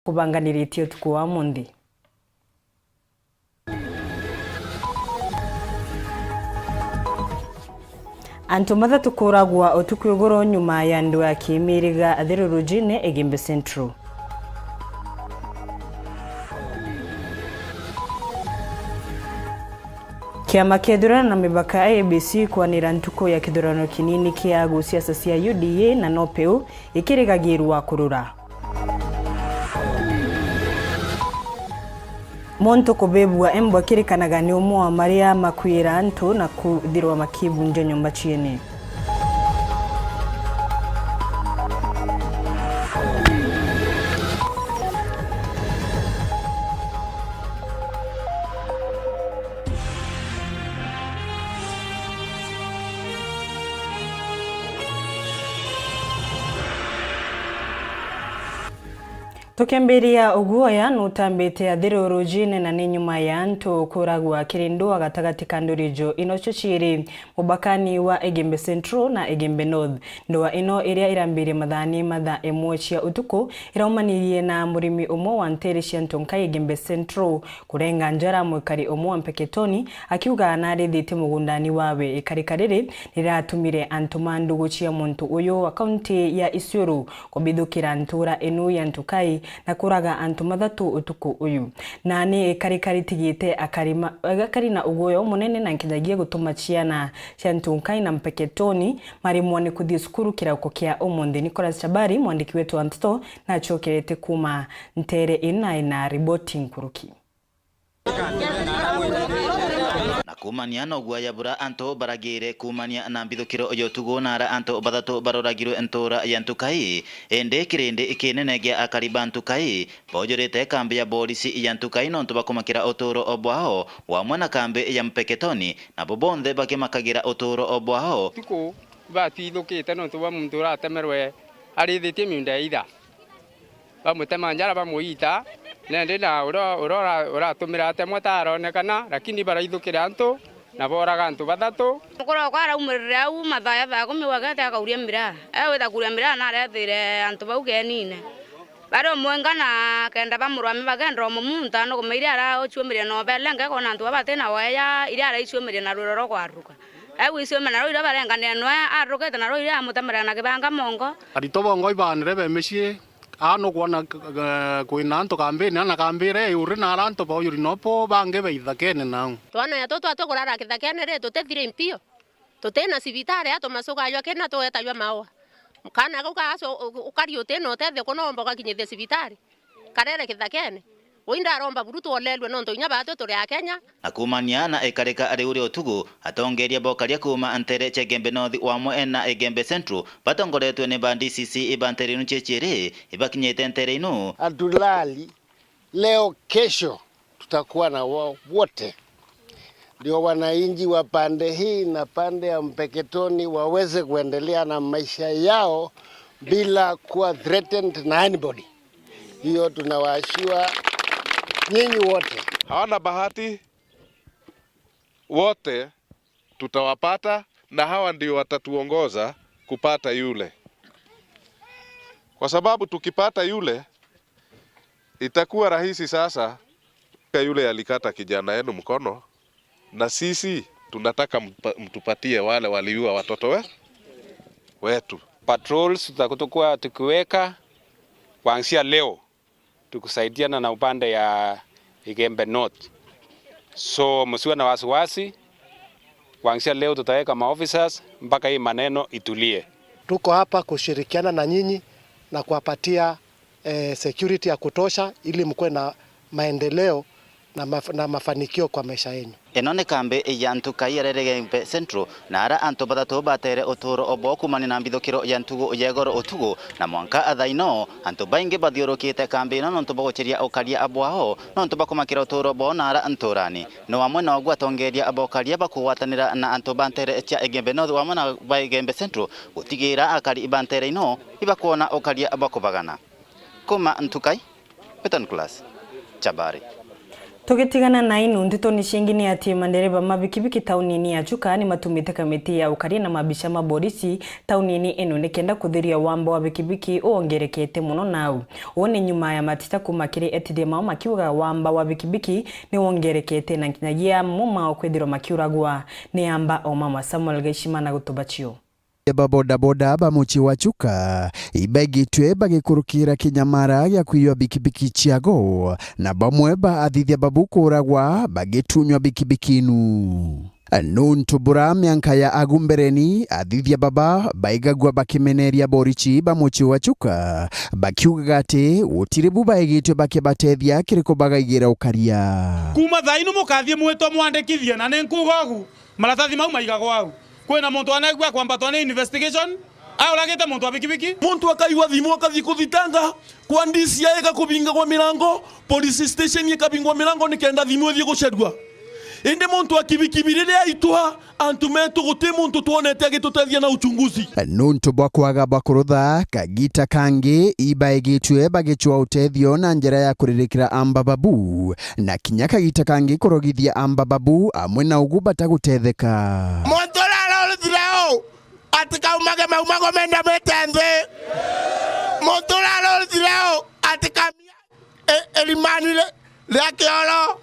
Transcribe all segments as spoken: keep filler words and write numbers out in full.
kubanganiritie utuku wa munthi. Antu bathatu kuragwa utuku iguru nyuma ya ndwaa ya kimiriga Athiru Rujine, Igembe Central. Kiama kia ithurano na mipaka, I E B C, kwanira ntuku ya kithurano kinini kia agu siasa cia U D A na NOPEU ikirigagirwa kurura. Muntu kubibua embwa kirikanaga ni umwe wa maria makuira antu na kuthirwa makibunja nyomba ciene. Tukimbiria uguoya nutambite Athiru Rujine na ni nyuma ya antu kuragwa kiri ndwaa gatagati ka ndurijo ino cio ciiri mubakani wa Igembe Central na Igembe North. Ndwaa ino iria irambirie mathaani ma thaa imwe cia utuku iraumanirie na murimi umwe wa nteere cia Ntunkai Igembe Central kurenga njara mwikari umwe wa Mpeketoni, akiuga narithitie mugundani wawe. Ikarika riri riratumire antu ma ndugu cia muntu uyu wa kaunti ya Isiolo kubithukira ntuura inu ya Ntukai na kuraga antu bathatu utuku uyu. Na ni ikarika ritigite akari ma-, akari na uguoya umunene na nkinyagia gutuma ciana cia Ntukai na Mpeketoni maremwa ni kuthii cukuru kirauko kia umunthi. Nicholas Chabari, mwandiki wetu wa nteto, nacokerete kuuma nteere ina ina riboti nkuruki. Na kuumania na uguoya buria antu baragire kuumania na mbithukiro ya utuku na aria antu bathatu baroragirwe ntuura ya Ntukai, indi kirindi kinene gia akari ba Ntukai boojurite kambi ya borisi ya Ntukai nontu bwa kumakira utuuro bwao, wamwe na kambi ya Mpeketoni, nabo bonthe bakimakagira utuuro bwao. Tuku batwithukite nontu bwa muntu uratemerwe arithitie miunda ya itha. Bamutema njara, bamuita, nendi na uria, uria ura-, uratumira atemwa ta aronekana, lakini baraithukira antu na boraga antu bathatu. Mukuru okwa araumirire au mathaa ya thaa kumi gwakete akauria miraa. Ewita kuria miraa na arethiire antu bau keenine. Bari omwenga na kenda bamurwame bakenda omumunta, nukume iria araciumirie na ubelenge, kona antu baba bati na weya, iria araiciumirie na rwiro rwa kwaruka. Egwiciumia na rwiro barenganire nwe, arukite na rwiro amutemera na kibanga mongo. Aritwa bongo ibaanire be micii, aa nukwona, eh, kwina antu kambini, ana kambire iuri na ara antu baujuri nopo bangi be ithakene nau. Twana yetu twa tukurara kithakene ri, tutithire mpio. Tutina cibitari, a tumacuka jwa kina tugetajwa maua. Kaana kau kagacu-, u-, ukari utina utethio, kunomba ugakinyithia cibitari, karere kithakene. Ui ndaromba buru twolelue nontu inya baatwe turi Akenya. Na kuumania na ikarika riu ria utuku, atongeria bokaria kuuma ntere cia Igembe North wamwe na Igembe Central batongoretwe ni ba D C C ba ntere inu cia ciiri ibakinyite ntere inu. Hatulali leo, kesho tutakuwa na wao wote. Ndio wananchi wa pande hii na pande ya Mpeketoni waweze kuendelea na maisha yao bila kuwa threatened na anybody. Hiyo tunawaashua nyinyi wote. Hawana bahati, wote tutawapata, na hawa ndio watatuongoza kupata yule. Kwa sababu tukipata yule, itakuwa rahisi sasa. Yule alikata kijana yenu mkono, na sisi tunataka mpa-, mtupatie wale waliua watoto we-, wetu. Patrols tutakuwa tukiweka kuanzia leo. Tukusaidiana na upande ya Igembe North. So, msiwe na wasiwasi, kuanzia leo tutaweka maofficers mpaka hii maneno itulie. Tuko hapa kushirikiana na nyinyi na kuwapatia, eh, security ya kutosha ili mkuwe na maendeleo na maf-, na mafanikio kwa maisha yenyu. Ino ni kambi ya Ntukai ya Rerege Central, na ara antu bathatu batere utuuro bwao kuumania na mbithukiro ya ntugu ya igoro utugu, na mwanka thaa ino, antu baingi bathiurukite kambi ino nontu bwa guciria ukaria bwao, nontu bwa kumakira utuuro bwao na ara nturani. No amwe na uguo atongeria ba ukaria bakugwatanira na antu ba ntere cia Igembe North wamwe na ba Igembe Central gutigira akari ba ntere ino ibakwona ukaria bwa kubagana. Kuuma Ntukai, Peter Nicholas Chabari. Tugitigana na inu, nteto ni ciingi ni ati mandereba ma bikibiki taunini ya Chuka ni matumite kamiti ya ukaria na mabica ma borisi taunini ino nikenda kuthiria wamba wa bikibiki uongerekete mono nau. Uu ni nyuma ya mateta kuma kiri etithia mao makiuga wamba wa bikibiki ni wongerekete na nginyagia amwe mao kwithirwa makiuragwa ni amba o mama. Samuel Gaishima na gutubacio. Ba bodaboda ba mucii wa Chuka ibaigitwe bagikurukira kinyamara gia kwiywa bikibiki ciago, na bamwe ba athithia babu kuuragwa bagitunywa bikibiki inu. Nuntu bura mianka ya agu mbereni, athithia baba baigagua bakimeneria borichi ba mucii wa Chuka, bakiugaga ati gutiri bu baigitwe bakibatethia kiri kubagaigira ukaria. Kuuma thaa inu mukathie mwitwa mwandikithie, na ni nkuuga ugu, maratathi mau maigagwa au. Kwina muntu anegua kwambatwa ni investigation, auragite muntu wa bikibiki. Muntu akaigua thimu akathi kuthitanga kwa D C I, igakubingagwa mirango, police station ikabingwa mirango nikenda thimu ithie gucerua. Indi muntu wa kibikibi riria aitwa antu metu, guti muntu twonete agitutethia na uchunguzi. Nuntu bwa kwaga bwa kurutha, kagita kangi ibaigitwe bagicwa utethio na njira ya kuririkira amba babu, na kinya kagita kangi kurogithia amba babu amwe na ugu batagutetheka. Muntu uria arorithire u atikaumage maumago menda mite nthi. Muntu uria arorithire u atikamia e-, erimani ri-, ria kioro.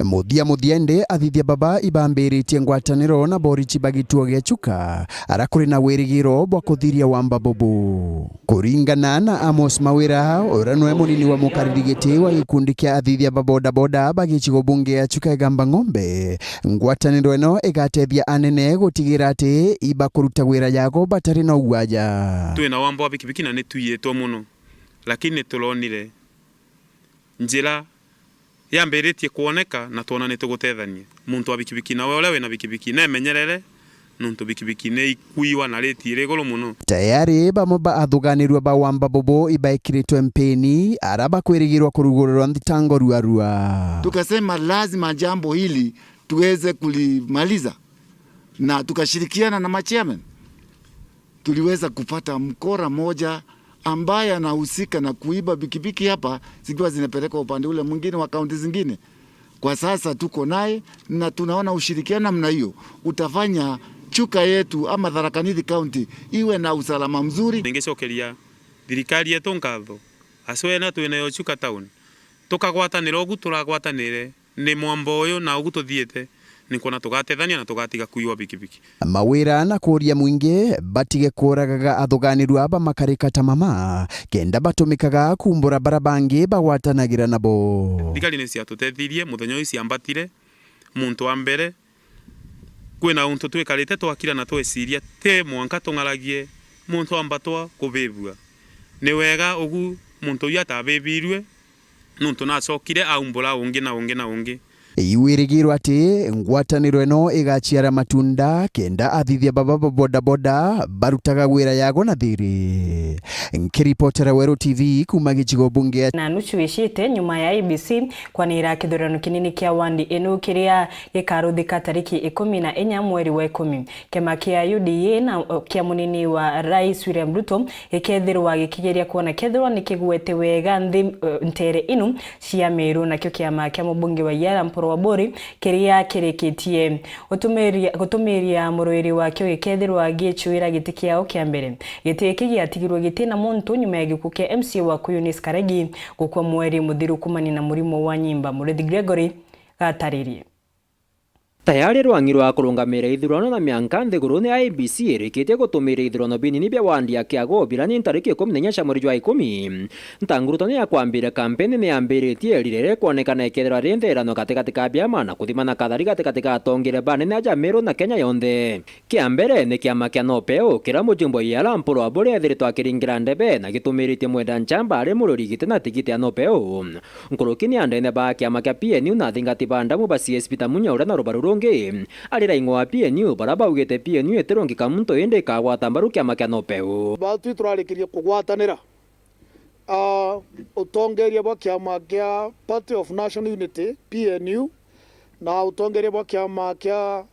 Muthia muthia indi athithia baba ibambiritie ngwataniro na borichi ba gituo gia Chuka, ara kuri na wirigiro bwa kuthiria wamba bubu. Kuringana na Amos Mawira, uria niwe munini wa mukariri giti wa gikundi kia athithia ba bodaboda ba gicigo bunge ya Chuka Igamba Ng'ombe, ngwataniro ino igatethia anene gutigira ati ibakuruta wira yago batari na ugwaja. Twina wamba wa bikibiki na ni twiyitwe mono, lakini turonire njira yambiritie kwoneka na twona ni tugutethania. Muntu wa bikibiki nawe uria wina bikibiki nemenyerere, nuntu bikibiki ni ikuiwa na rate iri iguru mono. Tayari bamwe ba athuganirua ba wamba bubu ibaikiritwe mpini, ara bakwirigirwa kurugurirwa nthitango ruarua. Tukasema lazima jambo hili tuweze kulimaliza, na tukashirikiana na machairman. Tuliweza kupata mkora moja ambaye anahusika na kuiba pikipiki hapa zikiwa zinapelekwa upande ule mwingine wa kaunti zingine. Kwa sasa tuko naye na tunaona ushirikiano namna hiyo utafanya Chuka yetu ama Tharaka Nithi County iwe na usalama mzuri. Ningicokeria thirikari yetu nkatho, aswena twinayo Chuka town, tukagwatanira ugu turagwatanire ni mwamba uyu na ugu tuthiite, ni kwona tugatethania na tugatiga kuiwa bikibiki. Mawira na kuuria mwingi batige kuuragaga athuganirua ba makarika ta mama, kenda batumikaga kuumbura bara bangi bagwatanagira nabo. Thigari ni ciatutethirie, muthenya uyu ciambatire, muntu wa mbere, kwina untu twikarite twakira na tweciria, ti mwanka tung'aragie muntu ambatwa kubibua. Ni wega ugu muntu uyu atabibirue, nuntu nacokire aumbura ungi na ungi na ungi. Iwirigirwa ati ngwataniro ino igaciara matunda kenda athithia baba ba bodaboda barutaga wira yago na thiri. Nkiripotera Weru T V kuuma gicigo bunge ya Na nuchu icite nyuma ya I E B C kwanira kithurano kinini kia wandi inu kiria gikaruthika tariki ikumi na inya mweri wa ikumi. Kiama kia U D A na, o, kia munini wa Rais William Ruto gikethirwa gikigeria kwona kethirwa ni kigwete wega nthi, e, ntere inu cia Meru, nakio kiama kia mubunge wa Iara Mpuru Aburi kiria kirikitie gutumiria, gutumiria murwiri wakio gikethirwa gicuira giti kiao kia mbere. Giti giki giatigirwe giti na muntu nyuma ya gikuo kia M C A wa ku Eunice Karegi gukua mweri muthiru kumania na murimo wa nyimba. Murithi Gregory gataririe. Tayari rwang'i rwa kurungamira ithurano na mianka nthigurune I E B C irikitie gutumiria ithurano binini bia wandi ya Kiago birani ntariki ikumi na inya cia mweri jwa ikumi. Ntangurutano ya kwambiria kampeni ni yambiritie, rirere kwonekana ikethirwa ri ntherano gatigati ka biama na kuthimana kathari gatigati ka atongere banene aja Meru na Kenya yonthe. Kia mbere ni kiama kia Nopeu, kiria mujumbe wa Iara Mpuru Aburi ethiritwe akiringira ndebe na gitumiritie mwenda nchamba ari mururi giti na tigiti ya Nopeu. Nkuruki ni andene ba kiama kia P N U na athingati ba ndamu ba C S Peter Munya uria na rubaru rungi ari raing'o wa P N U, baria baugite P N U itirungika muntu indi ikagwata mbaru kiama kia Nopeu. Batwi turarikirie kugwatanira, ah, utongeria bwa kiama kia Party of National Unity, P N U, na utongeria bwa kiama kia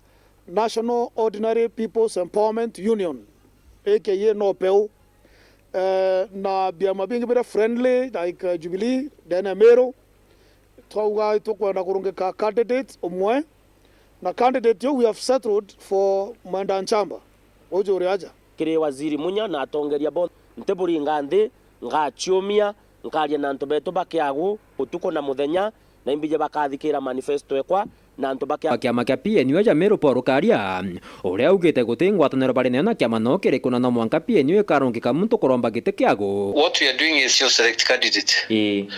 National Ordinary People's Empowerment Union, A K A Nopeu, eh, na biama bingi biria friendly, like, eh, Jubilee, ndene ya Meru, Twauga itukwenda kurungika candidate umwe, na candidate uu we have settled for Mwenda Nchamba, uju uri aja. Kiri Waziri Munya na atongeria bonthe, ntiburinga nthi, ngaciumia, nkaria na antu betu ba Kiagu utuku na muthenya, na imbiji bakathikira manifesto ekwa na antu ba Kiagu. Wa kiama kia P N U aja Meru Paul Karia, uria augite guti ngwataniro bari nayo na kiama no kiriku na no mwanka P N U ikarungika muntu kuromba giti Kiagu. What we are doing is your select candidate. Ii.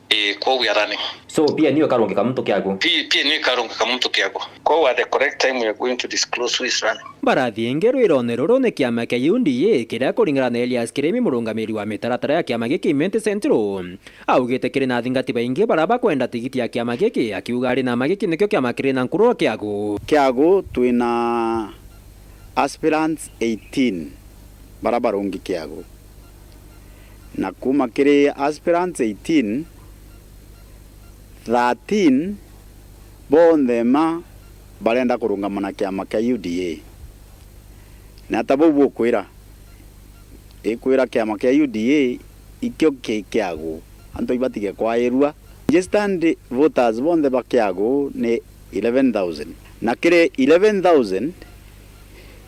Eh, kwa we are running. So, P N U ikarungika muntu Kiagu? P-, P N U ikarungika muntu Kiagu. Kwa we at the correct time we are going to disclose who is running. Barathi ingi rwirone ruru ni kiama kia U D A kiria kuringana na Elias Kirimi, murungamiri wa mitaratara ya kiama giki Imenti Central, augite kiri na athingati baingi baria bakwenda tigiti ya kiama giki, akiuga ari na ma giki nikio kiama kiri na nkururo Kiagu. Kiagu twina aspirants eighteen baria barungi Kiagu. Na kuuma kiri aspirants eighteen, thirteen bonthe mma barenda kurungama na kiama kia U D A. Na ta buu bukwira, ikwira kiama kia U D A ikio ki Kiagu, antu ibatige kwairua. Registered voters bonthe ba Kiagu ni eleven thousand. Na kiri eleven thousand,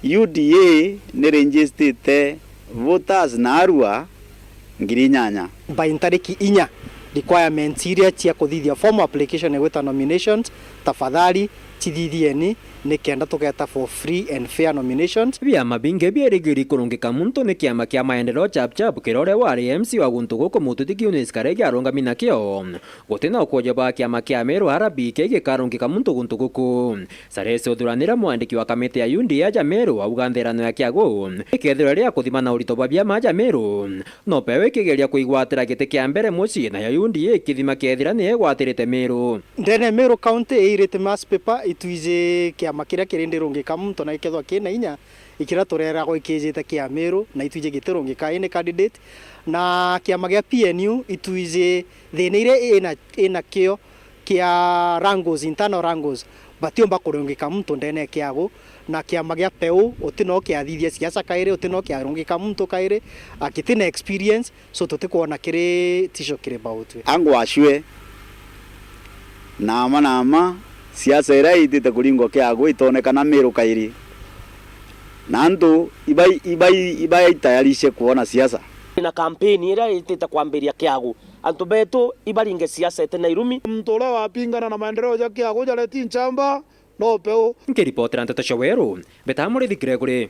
U D A ni registered voters naarua ngiri inyanya. By ntariki inya, requirements iria cia kuthithia formal application ya gwita nominations, tafadhali cithithieni, nikenda tugeta for free and fair nominations. Biama bingi biarigiri kurungika muntu ni kiama kia Maendeleo Chap Chap, kiria uria wari M C wa guntu guku Mututiki Eunice Karege arungami nakio. Guti na ukuuja bwa kiama kia Meru R B K gikarungika muntu guntu guku. Saresi Uthuranira, mwandiki wa kamiti ya U D A aja Meru, auga ntherano ya Kiagu ikethirwa ria kuthima na urito bwa biama aja Meru, no pewe ikigeria kuigwatira giti kia mbere mucii, nayo U D A ikithima kethira ni igwatirite Meru. Ndene ya Meru County iirite mass paper itwiji kiama kiria kiri ndirungika muntu na gikethwa kina inya, ikiria tureragwa ikiijite kia Meru na itwiji gitirungika ini candidate, na kiama gia P N U itwiji thina iria ina, inakio kia wrangles, internal wrangles, batiumba kurungika muntu ndene ya Kiagu, na kiama gia Peu uti no kiathithia siasa kairi, uti no kiarungika muntu kairi, akitina experience, so tutikwona kiri tisho kiri bautwe. Angwa acwe na ama na ama, siasa iria itite kuringwa Kiagu itonekana Meru kairi, na antu ibai, ibai, ibaitayarishe kwona siasa. Na kampeni iria itite kwambiria Kiagu, antu betu ibaringe siasa iti na irumi. Muntu uria wapingana na maendeleo ja Kiagu jareti nchamba no Peu. Nkiripotera nteto cia Weru, Mbeta Murithi Gregory.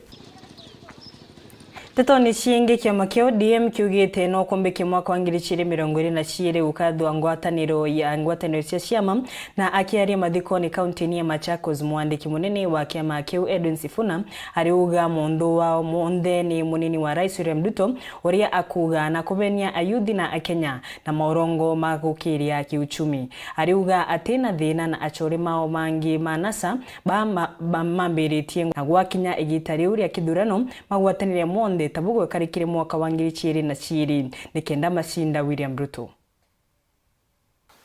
Ntetoni ciingi, kiama kia O D M kiugite no kumbikie mwaka wa ngiri ciiri mirongo iiri na ciiri gukathua ngwataniro ya ngwataniro cia ciama. Na akiaria mathikoni kaunti-ini ya Machakos, mwandiki munene wa kiama kiu Edwin Sifuna ariuga mundu wao monthe ni munini wa Rais William Ruto, uria akuuga na kubenia ayuthi na Akenya na maurongo ma gukiria kiuchumi. Ariuga atina thina na achori mao mangi ma NASA ba ma-, ba mambiritie na gwakinya igita riu ria kithurano, magwatanire monthe ta bugwekarikire mwaka wa ngiri ciiri na ciiri nikenda macinda William Ruto.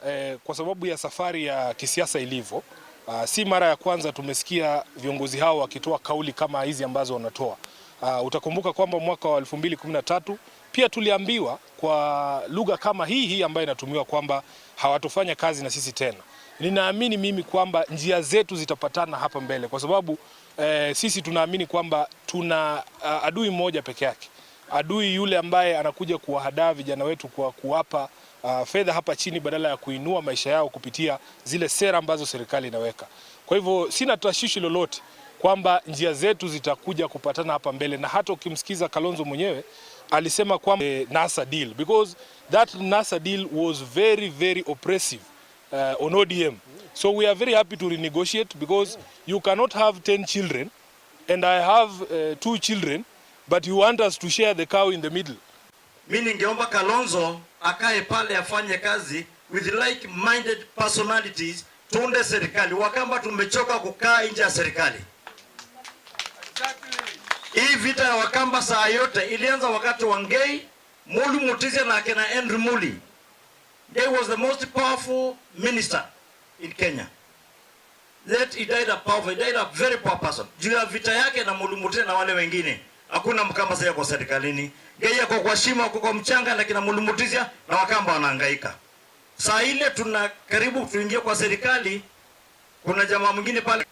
Eh, kwa sababu ya safari ya kisiasa ilivyo, ah, si mara ya kwanza tumesikia viongozi hao wakitoa kauli kama hizi ambazo wanatoa. Ah, utakumbuka kwamba mwaka wa elfu mbili kumi na tatu pia tuliambiwa kwa lugha kama hii hii ambayo inatumiwa kwamba hawatofanya kazi na sisi tena. Ninaamini mimi kwamba njia zetu zitapatana hapa mbele kwa sababu, eh, sisi tunaamini kwamba tuna, ah, adui mmoja peke yake. Adui yule ambaye anakuja kuwahadaa vijana wetu kwa kuwapa, ah, fedha hapa chini badala ya kuinua maisha yao kupitia zile sera ambazo serikali inaweka. Kwa hivyo, sina tashwishi lolote kwamba njia zetu zitakuja kupatana hapa mbele, na hata ukimsikiza Kalonzo mwenyewe alisema kwamba, eh, NASA deal, because that NASA deal was very, very oppressive, uh, on O D M. So we are very happy to renegotiate because you cannot have ten children and I have, uh, two children, but you want us to share the cow in the middle. Mi ningeomba Kalonzo akae pale afanye kazi with like-minded personalities, tuunde serikali. Wakamba tumechoka kukaa nje ya serikali. Hii vita ya Wakamba saa yote ilianza wakati wa Ngei, Mulu Mutisia na akina Henry Muli. Ngei was the most powerful minister in Kenya. Yet he died a powerful, he died a very poor person. Juu ya vita yake na Mulu Mutisia na wale wengine, hakuna Mkamba sasa kwa serikalini. Ngei ako kwa shimo, ako kwa mchanga, na kina Mulu Mutisia na Wakamba wanahangaika. Saa ile tuna karibu tuingie kwa serikali, kuna jamaa mwingine pale.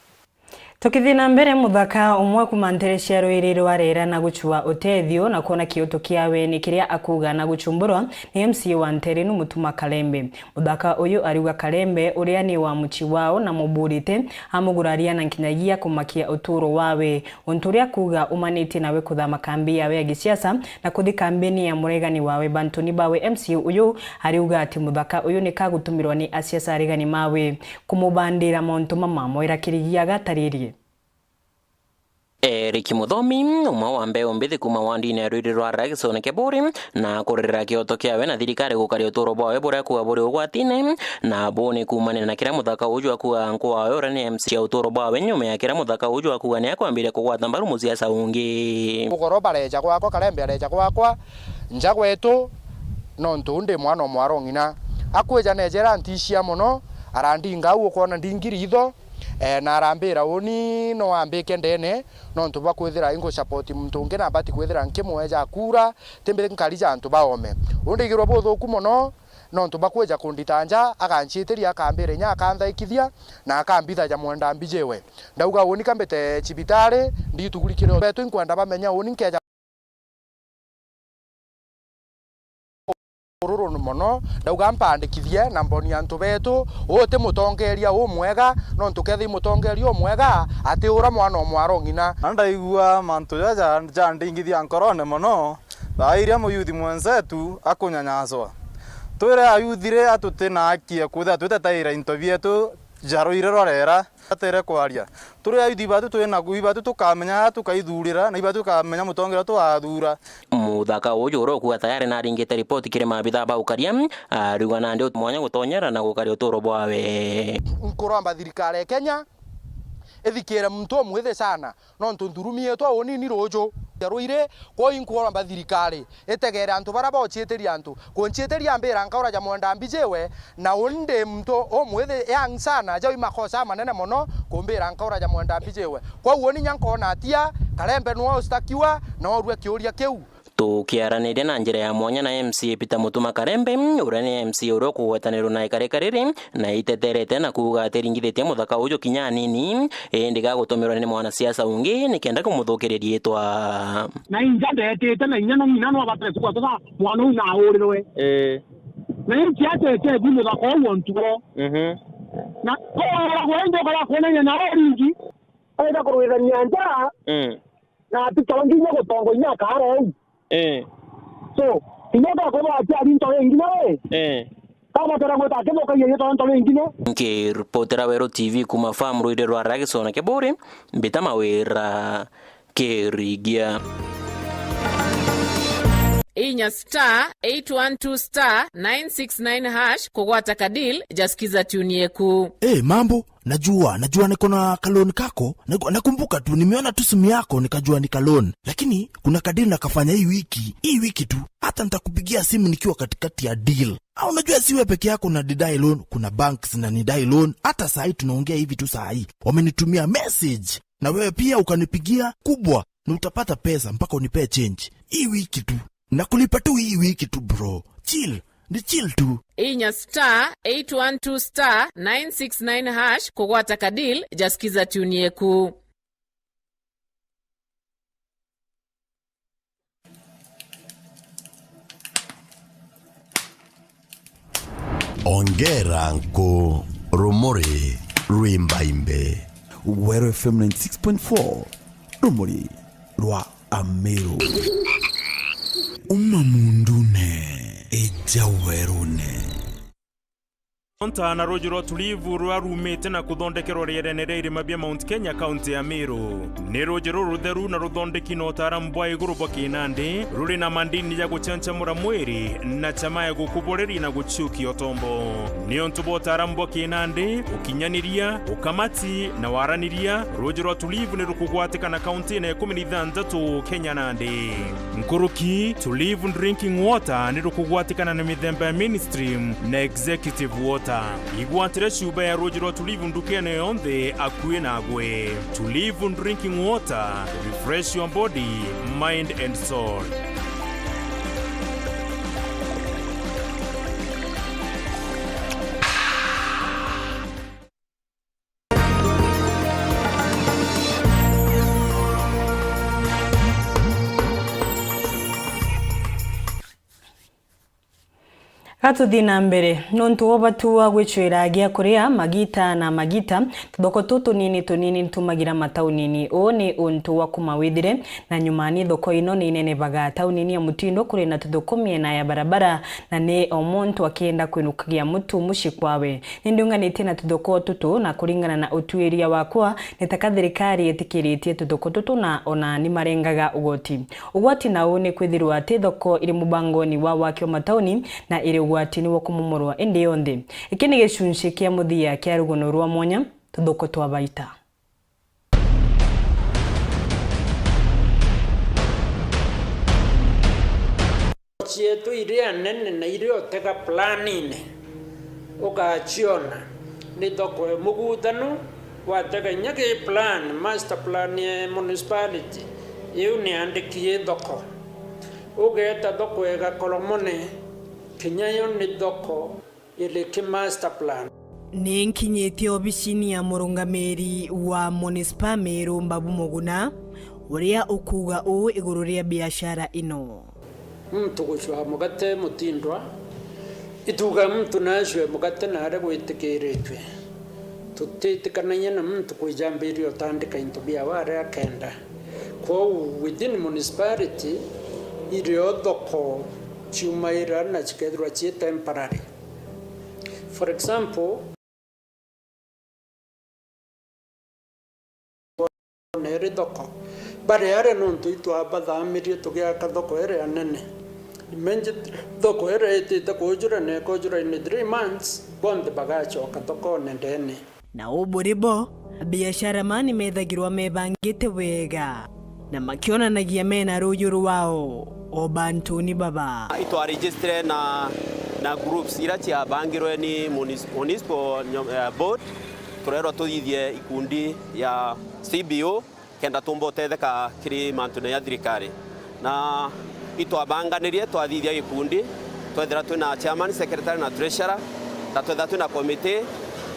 Tukithii na mbere, muthaka umwe kuuma ntere cia rwiri rwa Rera na gucua utethio na kwona kioto kiawe ni kiria akuuga na gucumburwa ni M C A wa ntere inu Mutuma Kalembe. Muthaka uyu ariuga Kalembe, uria ni wa mucii wao na muburite, amuguraria na nkinyagia kumakia uturo wawe. Untu uria akuuga umanitie nawe kuthama kambi yawe ya gisiasa na kuthi kambini ya muregani wawe Bantoni bawe, M C A uyu ariuga ati muthaka uyu ni kagutumirwa ni asiasa aregani mawe kumubandira mauntu mama mwira kirigia gataririe. Eric Muthomi, umwe wa mbeu mbithi kuuma wandine ya rwiri rwa Ragson Keburi, na kurerera kioto kiawe na thirikari gukaria uturo bwawe buria kuuga buri ugwatine, na buu ni kuumania na kiria muthaka uju akuuga nkwawe uria ni M C A ya uturo bwawe nyuma ya kiria muthaka uju akuuga ni akwambiria kugwata mbaru musiasa ungi. Ugoro bareja gwakwa, Kalembe areja gwakwa, nja gwetu, nontu ndi mwana o mwaro ng'ina. Akwija nejera ntishia mono, arandinga au ukwona ndingi ritho, eh, na arambira uni no ambike ndene, nontu bwa kwithira ingu support muntu ungi na mbati kwithira nkimweja kura, timbi nkari ja antu baome. Undigirwa buthuku mono, nontu bwa kwija kundita nja, aganciitiria, akambira inya, akanthaikithia, na akambithaja mwenda mbijiwe. Ndauga uni kambite cibitari, nditugurikire betu, inkwenda bamenya uni nkeja ururu mono, ndauga mpandikithie na mboni antu betu, uu ti mutongeria umwega, nontu kethira i mutongeria umwega, ati ura mwana o mwaro ng'ina. Na ndaigua mantu jaja jandingithia nkorone mono, thaa iria muyuthi mwenzetu akunyanyaswa. Twire ayuthi ri atuti na haki ya kwithira twitetaira into bietu ja rwiri rwa Rera? Atere kwaria. Turi ayuthi batu twi naku, ibatu tukamenya aa tukaithurira, na ibatu tukamenya mutongeria twathura. Muthaka uju uria ukuuga tayari naringite ripoti kiri maabitha ba ukaria, ariuga nandi uti mwanya gutonyera na gukaria uturo bwawe. Nkuromba thirikari ya Kenya ithikire muntu umwithi sana, nontu nthurumi yetu unini ruju ya rwiri, kwou inkuromba thirikari itegere antu baria bociitiria antu. Kunciitiria mbira nkaura ja mwenda mbijiwe, na uni ndi muntu umwithi young sana, jau i makosa amanene mono kumbira nkaura ja mwenda mbijiwe. Kwou uni nya nkona atia, Kalembe nwe ustakiwa, na orue kiuria kiu. Tukiaraniria na njira ya mwanya na M C A Peter Mutuma Kalembe, uria ni M C A uria ukugwetanirwa na ikarika riri, na iteterete na kuuga atiringithitie muthaka uju kinya anini, indi gagutumirwa ni mwanasiasa ungi nikenda kumuthukiriria riitwa. Na inja ndetite na inya no ng'ina no abatire kugwatwa mwana uu na aurirwe. Ii. Na inja atete bi muthaka uu o ntugo. Mhm. Na kuuragwa indi ukara kuonania na uringi. Aenda kurwithania nja. Mm. Na atitongi inya gutongo inya akara uu. Eh. So, inya gakorwa aciari into ingi nawe. Eh. Kabatara gwita akithukagia iyo tonto ringi no. Nkiripotera Weru T V kuuma farm rwiri rwa Ragison Kiburi, mbita Mawira Kirigia. Inya star eight one two star nine six nine hash kugwata ka deal ja Skiza Tune Yeku. Eh, mambo, najua, najua niko na kaloni kako. Naku-, nakumbuka tu, nimeona tu simu yako, nikajua ni kaloni. Lakini kuna kadili nakafanya hii wiki, hii wiki tu. Hata nitakupigia simu nikiwa katikati ya deal. Ah, unajua si wewe peke yako na didai loan, kuna banks na nidai loan. Hata saa hii tunaongea hivi tu saa hii, wamenitumia message. Na wewe pia ukanipigia kubwa, na utapata pesa mpaka unipee change. Hii wiki tu. Na kulipa tu hii wiki tu, bro. Chill. Ni chill tu. Inya star eight one two star nine six nine hash kugwata ka deal ja Skiza Tune Yeku. Ongera nku rumuri rwimbaimbe. Weru F M ninety six point four, rumuri rwa Ameru. Uma mundune, ija werune. Nta na ruuji rwa Tulivu ruria ruumite na kuthondekerwa rierene ria irima bia Mount Kenya, kaunti ya Meru. Ni ruuji rurutheru na ruthondeki na utaaramu bwa iguru bwa kinandi, ruri na mandini ja guchanchamura mwiri na chama ya gukuboreria na guciukia utombo. Niuntu bwa utaaramu bwa kinandi, ukinyaniria, ukamati na waraniria, ruuji rwa Tulivu ni rukugwatikana kaunti na ikumi na ithantatu Kenya nandi. Nkuruki, Tulivu Drinking Water ni rukugwatikana na mithemba ya mainstream na executive water. Igwatire cuba ya ruuji rwa Tulivu ndukene yonthe akui nagwe. Tulivu Drinking Water, refresh your body, mind and soul. Gatuthi na mbere, nontu wa ubatu wa gwicwira gia kuria magita na magita, tuthoko tutu tunini tunini nitumagira mataunini. Uu ni untu wa kuma withire, na nyuma ni thoko ino ni inenebaga taunini ya Mutindo kuri na tuthoko miena ya barabara, na ni o muntu akienda kwinukagia mutu mucii kwawe. Ni ndiunganitie na tuthoko tutu, na kuringana na utuiria wakwa, ni taka thirikari itikiritie tuthoko tutu na ona ni marengaga ugoti. Ugwati nau ni kwithirwa ati thoko iri mubangoni wa waki wa matauni na iri ugwatini wa kumomorwa indi yonthe. Iki ni gicunci kia muthia kia rugono rwa mwanya, tuthoko twa baita. Cietu iria nene na iria utega planine ugaciona ni thoko muguthanu, watega inya ki plan, master plan ya municipality, iu ni andiki i thoko. Ugeeta thoko ya Gakoromone, kinya yo ni thoko iri ki master plan. Ni nkinyitie obicini ya murungamiri wa munisipa Meru, Mbabu Muguna, uria ukuuga uu iguru ria biashara ino. Muntu gucwaa mugate Mutindwa, ituuga muntu naacwe mugate na aria gwitikiritue. Tutitikanagia na muntu kwijambiria utandika into biawe aria akenda. Kwou within municipality, irio thoko ciumaira na cikethirwa cii temporary. For example, neri thoko. Bari aria nontu itwabathamirie tugiaka thoko iria nene. Imagine thoko iria itite kujura na ikujura in three months, bonthe bagacoka thokone ndene. Na uu buri bo, biashara mani methagirwa mebangite wega, na makionanagia mena ruuju rwao o bantuni baba. Itwa register na, na groups ira ciabangirwe ni munis-, municipal nyo-, eh, board, turerwa tuthithie ikundi ya C B O, kenda tumba utetheka kiri mantune ya thirikari. Na itwabanganirie, twathithia gikundi, twethira twina chairman, secretary na treasurer, na twethira twina committee,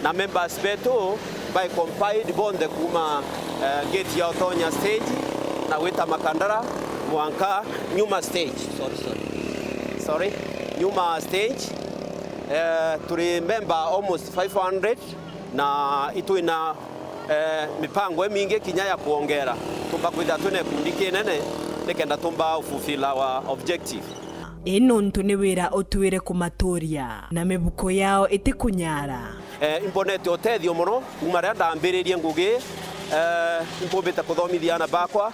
na members betu bai compiled bonthe kuuma, eh, gate ya utonya stage na gwita Makandara mwanka Nyuma stage. Sorry, sorry. Sorry. Nyuma stage, eh, turi member almost five hundred, na itwina eh, mipango imingi kinya ya kwongera, tumba kwithira twina gikundi kinene nikenda tumba fulfill our objective. Ii nontu ni wira utwire kumaturia na mibuko yao itikunyara. Eh, imbonete utethio mono kuuma riria ndambiririe ngugi, eh, impumbite kuthomithia aana bakwa,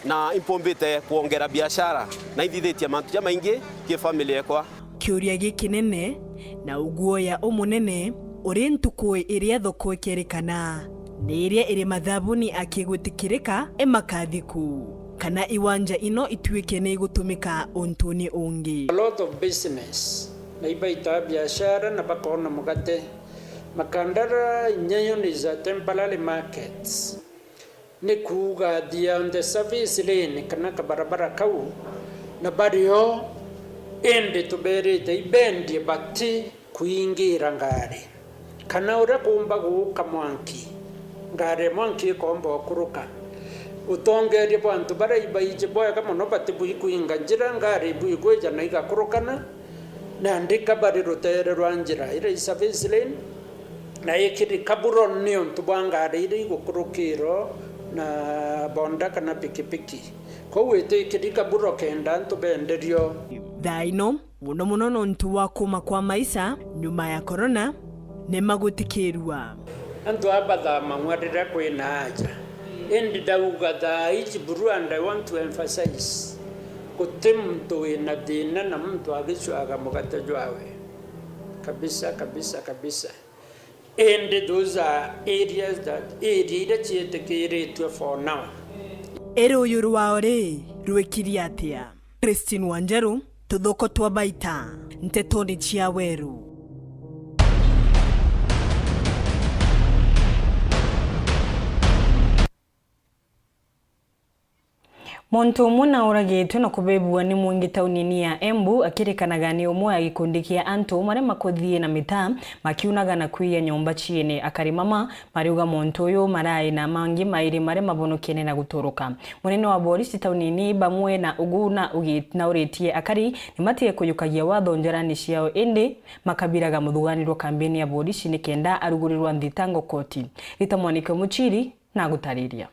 na impumbite kwongera biashara, na inthithitie mantu jamaingi ki family ekwa. Kiuria gikinene na uguoya umunene uri ntuku iria thoko ikerikana, ni iria iri mathabuni akigwitikirika imakathiku, kana iwanja ino ituike ni igutumika untuni ungi. A lot of business, na ibaita biashara na bakona mugate. Makandara inyayo ni za temporary markets. Ni kuuga, they are on the service lane kana kabarabara kau, na bari o, indi tuberite ibendie bati kuingira ngari, kana uria kuumba guuka mwanki, ngari ya mwanki ikomba ukuruka. Utongeria bwa antu baria ibaiji bwega mono bati buikuinga njira, ngari ibuikwija na igakurukana, nandi kabari ruteere rwa njira iria i service lane, na ikiri kaburo ni untu bwa ngari iria igukurukirwo na bonda kana pikipiki. Kwou itikiri kaburo kenda antu benderio. Thaa ino, mono mono nontu wa kuuma kwa maisha nyuma ya corona, ni magutikirua. Antu aa bathamang'wa riria kwina aja. Indi ndauga thaa iji buru, and I want to emphasize, guti muntu wina thina na muntu agicwaga mugate jwawe. Kabisa, kabisa, kabisa. Indi those are areas that, area iria cietikiritue for now. Iri uyu rwao ri rwikiri atia? Christine Wanjeru, tuthoko twa baita, ntetoni cia Weru. Muntu umwe nauragitwe na kubebua ni mwingi taunini ya Embu, akirikanaga ni umwe wa gikundi kia antu maria makuthii na mitaa makiunaga na kwiya nyomba ciene. Akari mama mariuga muntu uyu marai na mangi mairi maria mabonokene na guturuka. Munene wa borisi taunini bamwe na ugu na ugi-, nauritie akari ni matige kuyukagia watho njarani ciao, indi makabiraga muthuganirwa kambini ya borisi nikenda arugurirwa nthitango koti. Rita Mwaniki Muchiri na gutariria.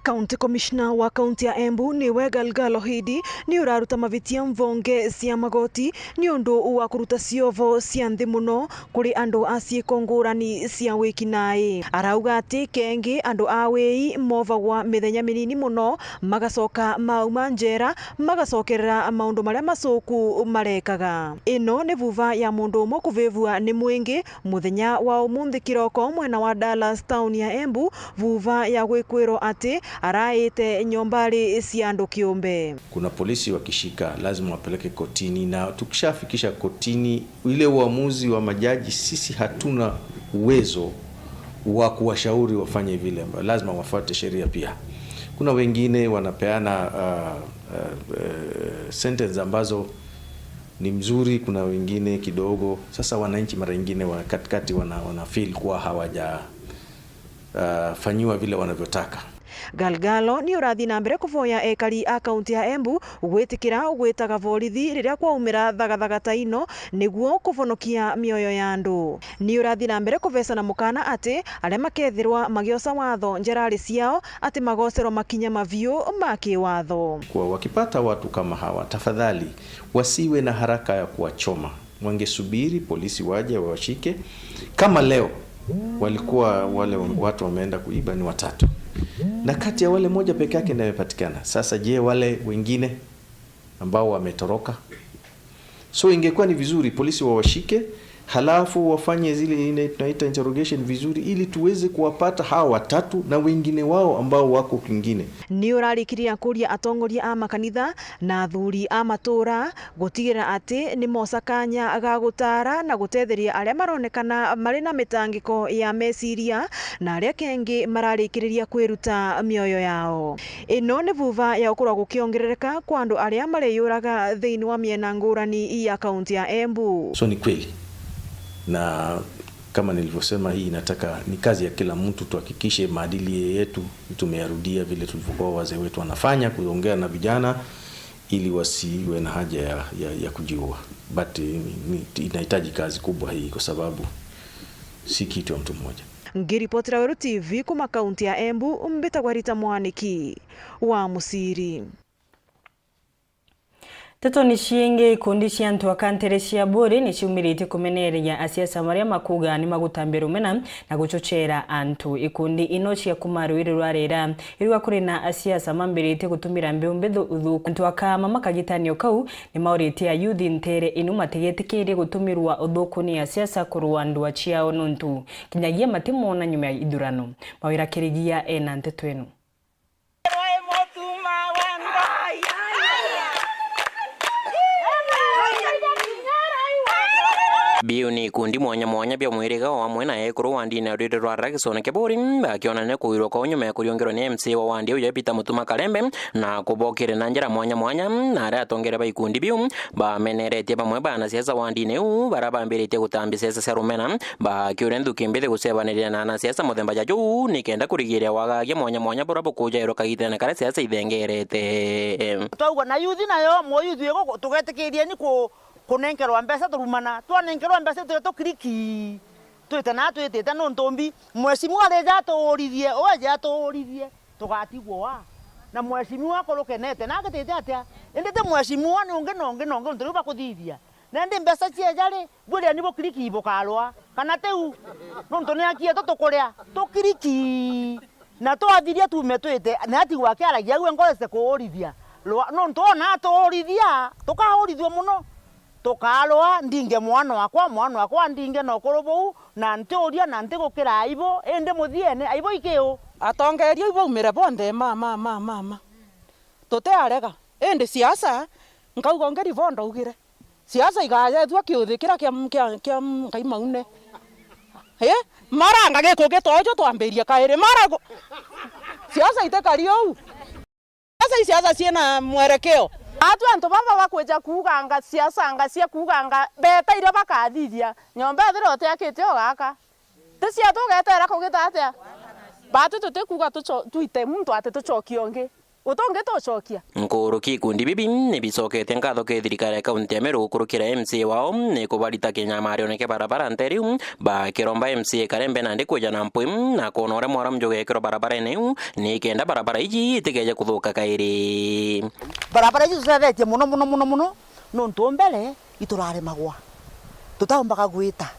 County Commissioner wa kaunti ya Embu niwe Galgalo Hidi ni uraruta mavitia mvonge cia magoti ni undu wa kuruta ciovo cia nthi muno kuri andu a ciiko ngurani cia wiki nai. Arauga ati kengi andu a wii movagwa mithenya minini muno, magacoka mauma njera, magacokerera maundu maria macuku marekaga. Ino ni vuva ya mundu umwe kuvivua ni mwingi muthenya wa umunthi kiroko mwena wa Dallas, town ya Embu, vuva ya gwikwirwo ati araite nyombari cia andu kiumbe. Kuna polisi wakishika, lazima wapeleke kotini, na tukishafikisha kotini, ile uamuzi wa majaji, sisi hatuna uwezo wa kuwashauri wafanye vile, lazima wafuate sheria pia. Kuna wengine wanapeana, uh, uh, uh, sentence ambazo ni mzuri, kuna wengine kidogo. Sasa wananchi mara nyingine wa katikati wana, wana feel kuwa hawaja, uh, fanyiwa vile wanavyotaka. Galgalo ni urathi na mbere kuvoya ekari a kaunti ya Embu gwitikira gwitaga borithi riria kwaumira thagathaga ta ino niguo kuvonokia mioyo ya andu. Ni urathi na mbere kuvecana mukana ati aria makethirwa magiosa watho njerari ciao ati magocerwa makinya maviu ma kiwatho. Kwa wakipata watu kama hawa, tafadhali wasiwe na haraka ya kuwachoma. Wangesubiri polisi waje wawashike. Kama leo walikuwa wale watu wameenda kuiba ni watatu, na kati ya wale moja peke yake ndiye amepatikana. Sasa je, wale wengine ambao wametoroka? So ingekuwa ni vizuri polisi wawashike, halafu wafanye zile ine-, tunaita interrogation vizuri, ili tuweze kuwapata hawa watatu na wengine wao ambao wako kwingine. Ni urarikiria kuria atongoria a makanitha na athuri a matura gutigira ati ni mosa kanya ga gutaara na gutetheria aria maronekana mari na mitangiko ya meciria na aria kengi mararikiriria kwiruta mioyo yao. Ino ni vuva ya gukorwa gukiongerereka kwa andu aria mareyuraga thiini wa miena ngurani ya kaunti ya Embu. So ni kweli, na kama nilivyosema, hii inataka, ni kazi ya kila mtu, tuhakikishe maadili yetu tumeyarudia vile tulivyokuwa wazee wetu wanafanya, kuongea na vijana ili wasiwe na haja ya, ya, ya kujiua. But, eh, ni, ni, inahitaji kazi kubwa hii kwa sababu si kitu ya mtu mmoja. Ngiripotera Weru T V kuma kaunti ya Embu, mbitagwa Rita Mwaniki wa Musiri. Nteto ni ciingi, ikundi cia antu a kantere cia Buuri ni ciumiritie kumenereria asiasa maria makuga ni magutambia rumena na guchochera antu. Ikundi ino cia kuma rwiri rwa Rera iruga kuri na asiasa mambiritie gutumira mbiu mbithu uthuku. Antu a Kaama makagitanio kau ni mauritie ayuthi ntere inu matigetikirie gutumirwa uthuku ni asiasa kurua ndua ciao nuntu kinyagia matimona nyuma ya ithurano. Mawira Kirigia ena nteto ino. Biu ni ikundi mwanya mwanya bia mwiriga o amwe na ekuru wa ndini ya rwiri rwa Rera gicone kia Buuri, bakionania kuwirwa kwao nyuma ya kuriungerwa ni M C A wa wandi uyu Peter Mutuma Karembe, na kubokire na njira mwanya mwanya, na aria atongeria ba ikundi biu bameneretie bamwe ba anasiasa wa ndini iu, baria bambiritie gutambia siasa cia rumena, bakiuria nthuki mbithi gucebaniria na anasiasa muthemba ja juu, nikenda kurigiria wagagia mwanya mwanya buria bukujairwa kagitene karia siasa ithengerete. Twaugwa na yuthi nayo, muyuthi uyu, tugetikirieni ku-, kunenkerwa mbeca turumana, twanenkerwa mbeca tuge tukiriki, twite na twitite nuntu mbi, mheshimiwa arija atuurithie, ueje atuurithie, tugatigwa wa. Na mheshimiwa akorukenete, na agitite atia? Indi ti mheshimiwa, ni ungi na ungi na ungi, nuntu riu bakuthithia. Na indi mbeca cieja ri, bwiriani bukiriki bukarwa, kana tiu? Nuntu ni aki etu tukuria, tukiriki. Na twathiria tuume twite, na atigwa akiaragia, aue ngorete kuurithia. Rwa-, nuntu ona atuurithia, tukaurithua muno. Tukarwa, ndinge mwana wakwa, mwana wakwa ndinge na ukuru buu, na ntiuria na ntigukira aibu, indi muthiene, aibu ikiu? Atongeria iu baumire bonthe, ma, ma, ma, ma, ma. Tutiarega. Indi siasa, nkauga ungiri bo ndaugire. Siasa igayethua kiuthi kiria kia, kia, kia Ngai maune. Ii? Maranga gikugi tojo twambirie kairi. Mara gu-, Siasa itikari uu. Siasa i siasa ciina mwerekeo. Atu antu baba bakwija kuuganga siasa nga cia kuuganga beeta iria bakathithia nyomba ethira utiakite ugaka. Ti cia tugeteera kugita atia? Batu tutikuuga tuco-, twite muntu ati tucokie ungi. Utungi tucokia. Nkuruki ikundi bibi ni bicoketie nkatho ki thirikari ya kaunti ya Meru gukurukira M C A wao ni kubarita kinyamarione kia barabara ntheri iu, bakiromba M C A Karembe nandi kwija na mpwi na kwona uria mwaram jugekirwa barabarene iu, ni kenda barabara iji itikeje kuthuka kairi. Barabara iji tutethetie mono, mono, mono, mono, nontu mbere ituraremagwa, tutaumbaga gwita.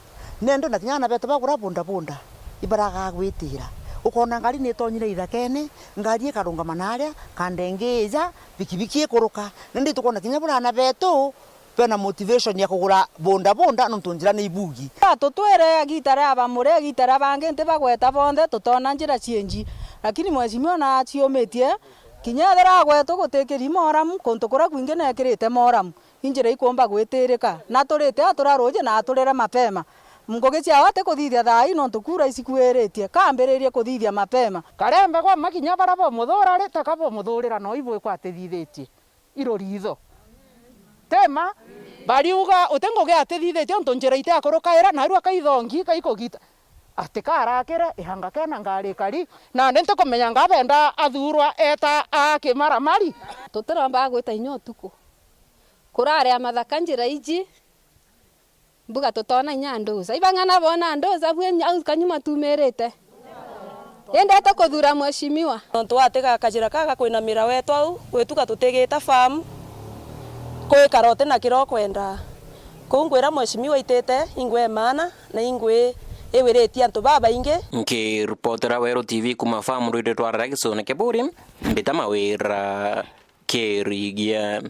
Nendo na kinya aana betu bagura bodaboda, ibaraga gwitira. Ukona ngari ni itonyire ithakene, ngari ikarungama naria, kanda ingi ija, bikibiki ikuruka. Nindi tukona kinya bura aana betu bena motivation ya kugura bodaboda nontu njira ni ibugi. Atutwire agita ria bamuri, agita ria bangi nti bagweta bonthe, tutona njira cienji. Lakini mheshimiwa na aciumitie, kinya ethira agwetu gutikiri moramu, kuntu kuria kwingi nekirite moramu. Injira ikumba gwitirika, na turite atura ruuji na aturire mapema. Ngugi ciao atikuthithia thaa ii nontu kura icikuiritie, kambiririe kuthithia mapema. Karembe gwa makinya bara bomuthuura ri, taka bomuthurira no ibwikwa atithithitie iruritho. Tima, bariuga uti ngugi atithithitie untu njira itiakurukaira, naru akaithongi kaikugita. Ati karakire, ihanga kena ngari kari, nandi ntikumenya ngabenda athurwa eta akimaramari. Tutiromba gwita inya utuku. Kuraria mathaka njira iji, mbuga tutona inya anduza. Ibang'ana bona anduza bwe au kanyuma tumirite. Indi tukuthura mheshimiwa. Nontu watiga kajira ka gakwinamira wetu au, gwituka tutigita farm, kwikara uti na kiria ukwenda. Kuu ngwira mheshimiwa itite, ingwe maana, na ingwi iwiritie antu babaingi. Nkiripotera Weru T V kuma farm rwiri twarara gicune Kiburi, mbita Mawira Kirigia.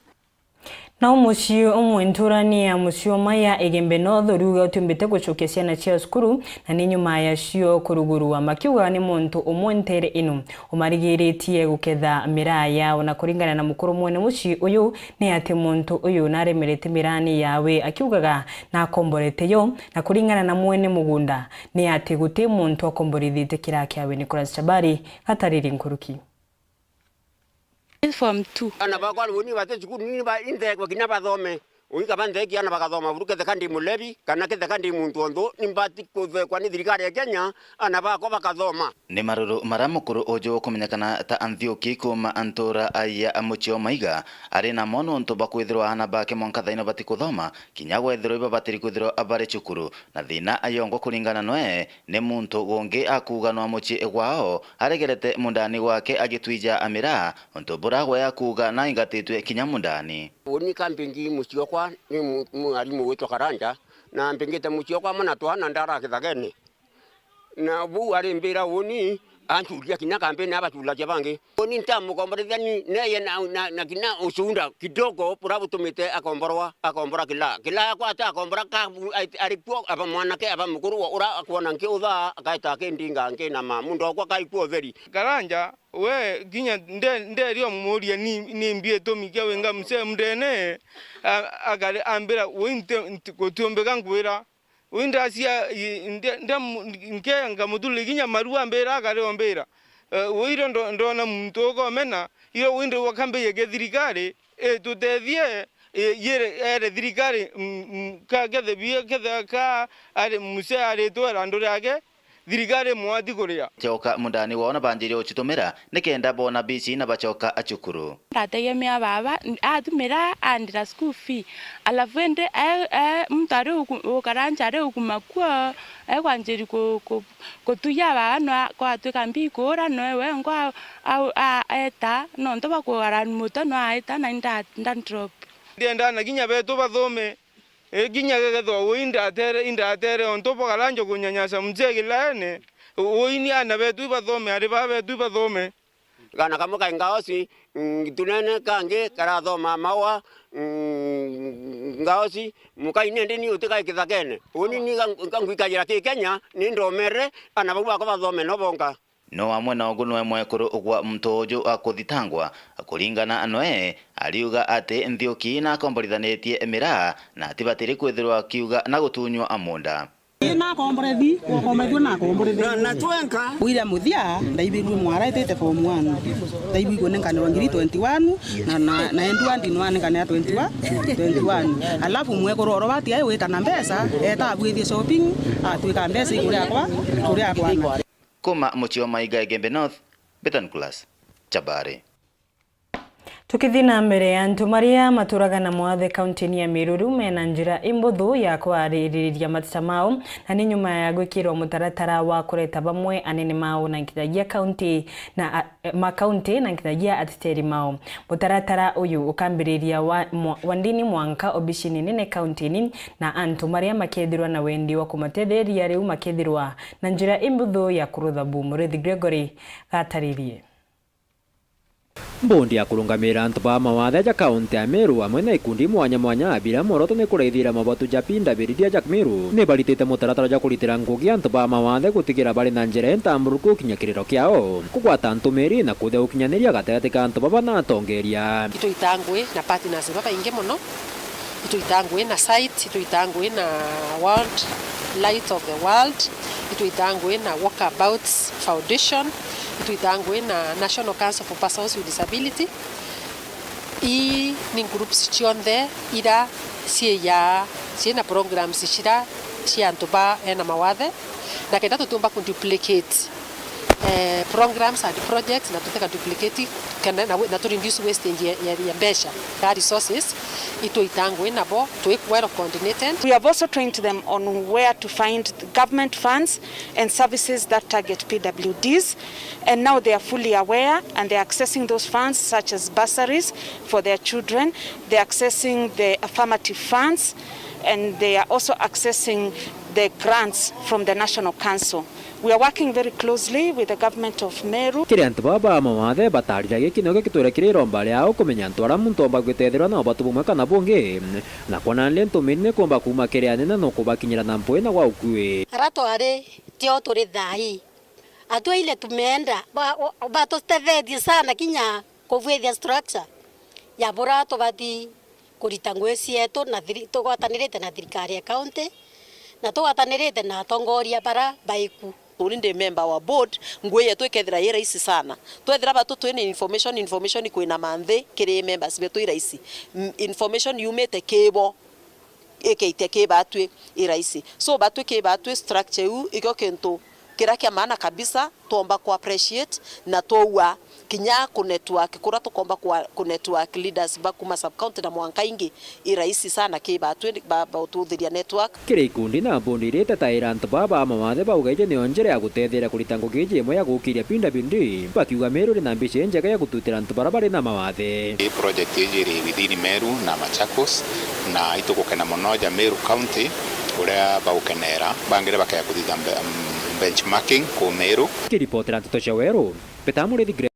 Nao mucii umwe nturani ya mucii o Maya Igembe North uriuga utiumbite gucokia ciana cia cukuru, na ni nyuma ya cio kurugurua, makiuga ni muntu umwe ntere ino umarigiritie guketha miraa yao. Na kuringana na mukuru mwene mucii uyu, ni ati muntu uyu naremerete miraani yawe, akiugaga nakomborete yo, na kuringana na mwene mugunda, ni ati guti muntu akomborithitie kiraa kiawe. Nicholas Chabari gatariri nkuruki. Form two. Ana bakwa uni bate cukuru ni ba inthekwe kinya bathome. Uni kaba ntheki ana bakathoma buru ketheka ndi mulebi, kana ketheka ndi muntu onthu, ni mbati kuthekwa ni thirikari ya Kenya, ana bakwa bakathoma. Ni maruru mara mukuru uju ukumenyekana ta Anthiuki kuuma antura aya mucii o Maiga ari namo nontu bwa kwithirwa ana bake mwanka thaino bati kuthoma, kinya gwethirwa ibabatiri kwithirwa bari cukuru, na thina ayongwa kuringana noe, ni muntu gungi akuuga nwa mucii gwao aregerete mundani gwake agitwija miraa, untu bura gwe akuuga naingatitwe kinya mundani. Uni ka mpingi mucii okwa ni mu-, mwarimu witwa Karanja, na mpingite mucii okwa mwana twana ndara kithagene. Na buu ari mbira uni ancuria kinya kampeni abaculagia bangi. Uni ntamukomborethia ni neye na, na, na kinya ucunda kidogo bura butumite akomborwa. Akombora kila, kila yakwa ati akombora ka, ari kuo aba mwanake, aba mukuru, ura akwona nki uthaa, akaeta akindinga, nkinama, muntu okwa kaikua utheri. Karanja, we, kinya nde-, nderi omuria ni, ni mbi itumi kia winga msee mndene, a-, akare-, ambira, "Ui nti-, nti-, gutiumbika nkwira." Ui ndacia, i-, nde-, nde-, nkenga mutuli kinya maru ambira, akare ombira. Eh, ui ndo-, ndona muntu ukomena, iro ui ndio akambia githirikari, itutethie, i-, yire, ere thirikari, mm, mm, ka kethe bie, kethe ka ari muse aritwera andu riake, thirikari mwati kuria. Coka mundani wao na banjirie ucitumira nikenda bona bici na bacoka acukuru. Ndategemea baba, n-, atumira andira school fee. Alafu indi, e, e, muntu ari uku-, ukaranja ari uguma kuo, ekwanjiri ku-, ku-, kutuya baba, no a-, kwatwika mbi ikuura, no ewe ngo a-, a-, a-, eta, nontu bwa kugarani muto, no aeta na inda-, nda drop. Ndienda na kinya betu bathome, e, kinya gegethwa ui indatere, indatere, ontu bwa karanja kunyanyasa mzee kilaene, ui ni ana betu ibathome, ari baba betu ibathome. Kaana kamwe kai Ngaosi, mm, tunene kangi karathoma Maua, mm, Ngaosi, mukai nindi ni utikai kithakene. Uni ni ga-, ga ngwikajira ki Kenya, ni ndomere, ana bau bakwa bathome no bonka. No amwe na ugu nwe mwekuru gwa muntu uju akuthitangwa, kuringana noe, ariuga ati Nthiuki nakomborithanitie miraa, na atibatiri kwithirwa akiuga na gutunywa amunda. Nakomborethi, ukomborethua nakomborethi. Na, na twenka. Wira muthia, ndaibirue mwara itite form one. Ndaibirue nenkanirwa ngiri twenty-one, na, na, na Edward no anenkanira twenty-one, twenty-one. Alafu mwekuru oro batia wikana mbeca, eta abwithie shopping, atwika mbeca ikuri akwa, ikuri akwa. Kuma mucii wa Maiga Igembe North, Betan Kulas, Chabari. Tukithii na mbere, antu maria maturaga na mawathe kaunti-ini ya Meru riu mena njira imbuthu ya kwaririria mateta mao, na ni nyuma ya gwikirwa mutaratara wa kureta bamwe anene mao na nkinyagia kaunti na a-, ma kaunti na nkinyagia ateteri mao. Mutaratara uyu ukambiriria wa, mwa-, wa ndini mwanka obicini nene kaunti-ini, na antu maria makethirwa na wendi wa kumatetheria riu makethirwa na njira imbuthu ya kurutha bu. Murithi Gregory gataririe. Mbondi ya kurungamira antu ba mawathe ja kaunti ya Meru amwe na ikundi mwanya mwanya biria mworoto ni kuraithira mabatu ja P W D ja Meru ni baritite mutaratara ja kuritira ngugi antu ba mawathe gutigira bari na njira intamburuku gukinya kiriro kiao, kugwata ntumiri na kuthia gukinyaniria gatagati ka antu baba na atongeria. Itwita ngui na partners babaingi mono. Itwita ngui na site, itwita ngui na World Light of the World, itwita ngui na Walkabouts Foundation, itwita ngui na National Council for Persons with Disability. Ii ni groups cionthe ira ciiya, ciina programs cira cia antu ba ena mawathe, na kenda tutiumba ku duplicate eh, programs and projects, na tutika duplicate kana na, na tu reduce wastage ya, ya, ya mbeca ya resources, itwita ngui nabo, twi well coordinated. We have also trained them on where to find government funds and services that target P W Ds, and now they are fully aware and they are accessing those funds, such as bursaries for their children, they are accessing the affirmative funds, and they are also accessing the grants from the National Council. We are working very closely with the government of Meru. Kiri antu baba ba mawathe batarira giki nikio gitwire kiri iromba riao kumenya antu aria muntu omba gwitethirwa na ubatu bumwe kana bungi, na kwona ndi ntumiri ni kumba kuuma kiri anene no kubakinyira na mpui na gwa ukui. Ara twari tio turi thaa ii. Hatua ile tumeenda, ba-, ba-, batutethetie sana kinya kubwithia structure ya bura tubati kurita ngui cietu na thiri-, tugwatanirite na thirikari ya county, na tugwatanirite na atongoria bara baiku. Uni ndi member wa board, ngui yetu ikethira i rahisi sana. Twethira batu twina information, information kwina manthi kiri members betu i rahisi. M-, information yumite kibo, ikeitia ki batwi i rahisi. So batwi ki batwi structure iu ikio kintu kiria kia maana kabisa twomba ku appreciate na twaua kinya ku network, kuria tukomba ku, ku network leaders ba kuma sub county na mwanka ingi i rahisi sana ki batwi ba, ba ututhiria network. Kiri ikundi na bondi iria itetaira antu baa ba mawathe bauga iji niyo njira ya gutetheria kurita ngugi iji imwe ya gukiria P W D, bakiuga Meru iri na mbica injega ya gututira antu bara bari na mawathe. Ii project iji iri within Meru na Machakos, na itugukena mono ja Meru County uria bagukenera, bangire bakea kuthitha mbe-, mm, benchmarking ku Meru. Kiripotera Nteto cia Weru, Peter Murithi Gre-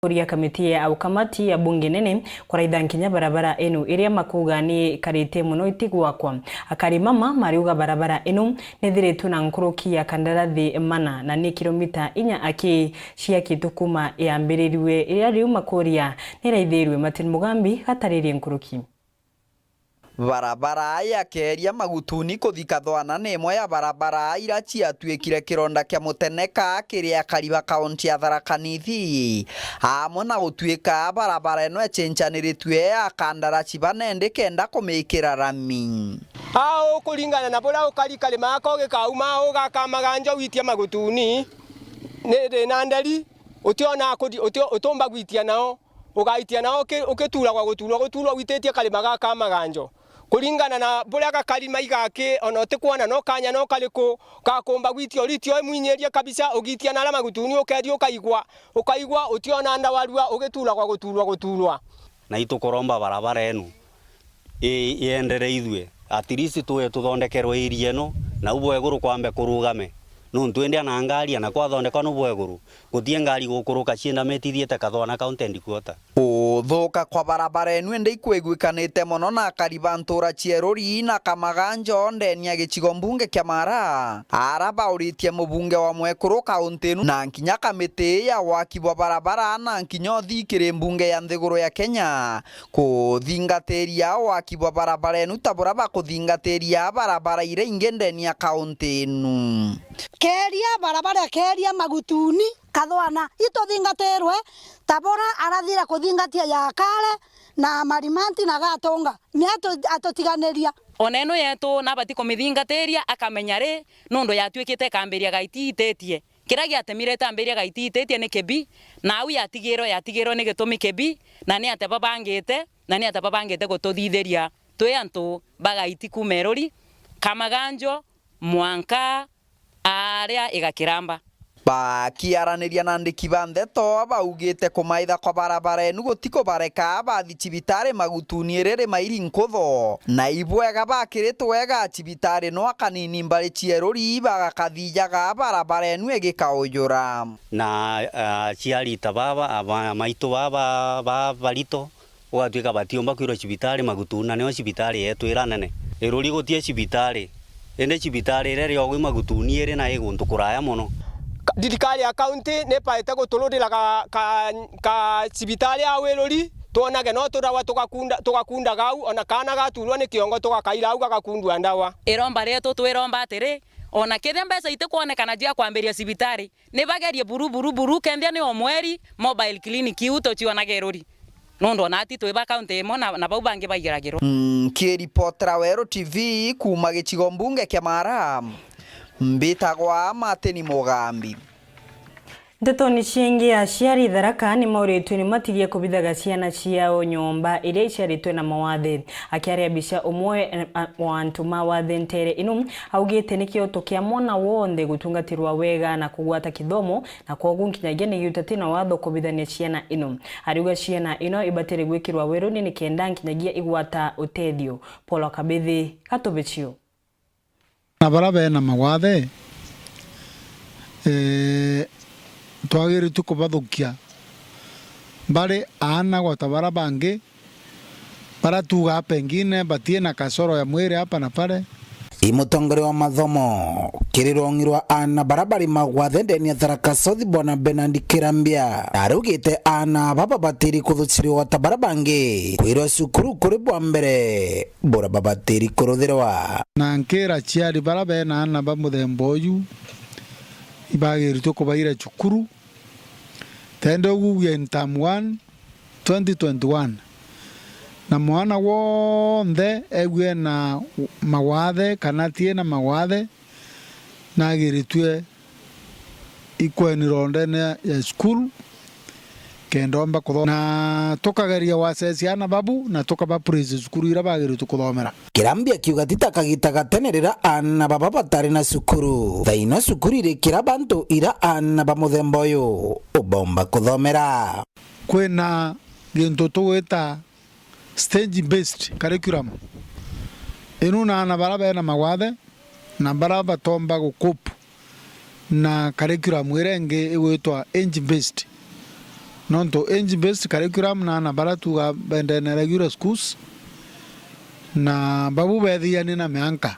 Kuria kamiti ya ukamati ya bunge nene kuraitha nkinya barabara ino iria makuga ni ikarite mono itigwakwa. Akari mama mariuga barabara ino nithiritwe na nkuruki ya kandarathi mana na ni kilomita inya aki ciakitwe kuma yambirirue, iria riu makuria niraithirue. Martin Mugambi gataririe nkuruki. Barabara ya Keria Magutuni kuthika Thwana ni imwe ya barabara ira ciatuikire kironda kia muteneka kiri akari ba kaunti ya Tharaka Nithi, amwe na gutuika barabara ino icinchaniritue a kandaraci bana indi kenda kumikira rami. Au kuringana na buria ukari karima ako gikauma au gakamaganjo witie Magutuni, ni thina nderi, utiona kudi-, uti-, utumba gwitia nao. Ugaitia nao uki-, ukituragwa guturwa, guturwa wititie karima ga kamaganjo. Kuringana na buria gakari maiga aki, ona utikwona no kanya no kariku gakumba gwitia, uritie imwinyirie kabisa, ugitia na aria Magutuni ukeria ukaigua, ukaigua utiona ndawa rua, ugituragwa guturwa, guturwa. Na itukuromba barabara enu i-, iendereithue. At least tuwe tuthondekerwe area ino, nau bwa iguru kwambe kurugame. Nontu indi ana ngari ana kwathondekwa nu bwa iguru, gutii ngari gukuruka cienda metithiete Kathwana County Headquarter. Uthuka kwa barabara enu indi ikwiguikanite mono na akari ba ntura cia Iruri na Kamaganjo ndeni ya gicigo mbunge kia Mara, ara bauritie mubunge wa mwekuru kaunti inu na nkinya kamiti ya waki bwa barabara na nkinya uthii kiri mbunge ya nthiguru ya Kenya kuthingatiria waki bwa barabara enu ta bura bakuthingatiria barabara iria ingi ndeni ya kaunti inu. Keria barabara, keria Magutuni, Kathwana, ituthingatirwe ta bura arathire kuthingatia ya Kare na Marimanti na Gatunga. Ni atu-, atutiganiria. Ona ino yetu nabati kumithingatiria akamenya ri, nundu yatuikite ikambiria gaitititie. Kiria giatemire itambiria gaitititie ni kibi, na au yatigirwe, yatigirwe ni gitumi kibi, na ni atia babangite, na ni atia babangite gututhithiria twi antu ba gaiti kuuma Iruri, Kamaganjo, mwanka aria igakiramba. Bakiaraniria na andiki ba ndeto, baugite kumaitha kwa barabara enu gutikubareka bathi cibitari Magutuni iriri mairi nkutho, na ibwega bakiritwe wega cibitari no akanini mbari cia Iruri bagakathijaga barabara enu igikaujura. Na, ah, aciari ta baba, aba-, maitu baba, ba barito, gugatuika batiumba kwirwa cibitari Magutuni, na nio cibitari yetu ira nene. Iruri gutii cibitari, indi cibitari iria iri o gwi Magutuni iri na i guntu kuraya mono. Ka-, thirikari ya kaunti ni ibaite gutururira ka, ka, ka cibitari au Iruri, twonage no turawa tugakunda, tugakundaga au, ona kaana gaturwa ni kiongo tugakaira au gagakundua ndawa. Iromba rietu twiromba atiri, ona kethia mbeca itikwonekana cia kwambiria cibitari, ni bagerie buru, buru, buru, kethia ni o mweri, mobile clinic iu tucionage Iruri. Nontu ona ati twi ba kaunti imwe na, na bau bangi baigiragirwa. Nkiripotera Weru T V kuuma gicigo mbunge kia Mara, mbitagwa Martin Mugambi. Ntetoni ciingi, aciari Tharaka ni mauritue ni matigie kubithaga ciana ciao nyomba iria iciaritwe na mawathe. Akiaria bica, umwe, eh, a-, wa antu ma wathe ntere ino augite ni kioto kia mwana wonthe gutungatirwa wega na kugwata kithomo, na kwogu nkinyagia ni giuta ti na watho kubithania ciana ino. Ariuga ciana ino ibatire gwikirwa weruni nikenda nkinyagia igwata utethio. Paul Kabithi, Gatubicio. Na bara bena mawathe, eh, twagiritue kubathukia bari aana gwata bara bangi, bara tuugaa pengine batii na kasoro ya mwiri hapa na pale. I mutongoria wa mathomo kiri rwong'i rwa aana bara bari mawathe ndeni ya Tharaka South, Bwana Bernard Kirambia, araugite aana baba batiri kuthucirwa ta bara bangi, kwirwa cukuru kuri bwa mbere bura babatiri kuruthirwa. Na nkira aciari bara bena aana ba muthemba uyu, ibagiritue kubaira cukuru, tende ugugia in term one, twenty twenty-one. Na mwana wonthe egue ena mawathe kana atie na mawathe, nagiritue ikwenirwa ndene ya cukuru, kenda omba kuthoma. Na tukageria wacecia aana babu, na tukaba praise cukuru iria bagiritue kuthomera. Kirambi akiuga ti ta kagita ga tene riria aana baba batari na cukuru. Thaino cukuru iri kiraba antu iria aana ba muthemba uyu ubomba kuthomera. Kwina gintu tugwita stage based curriculum. Inu na aana bara bena mawathe na bara batomba gu cope na curriculum iria ingi igwitwa age based. Nontu age based curriculum na aana bara tuga bendene regular schools, na babu bethiani na mianka.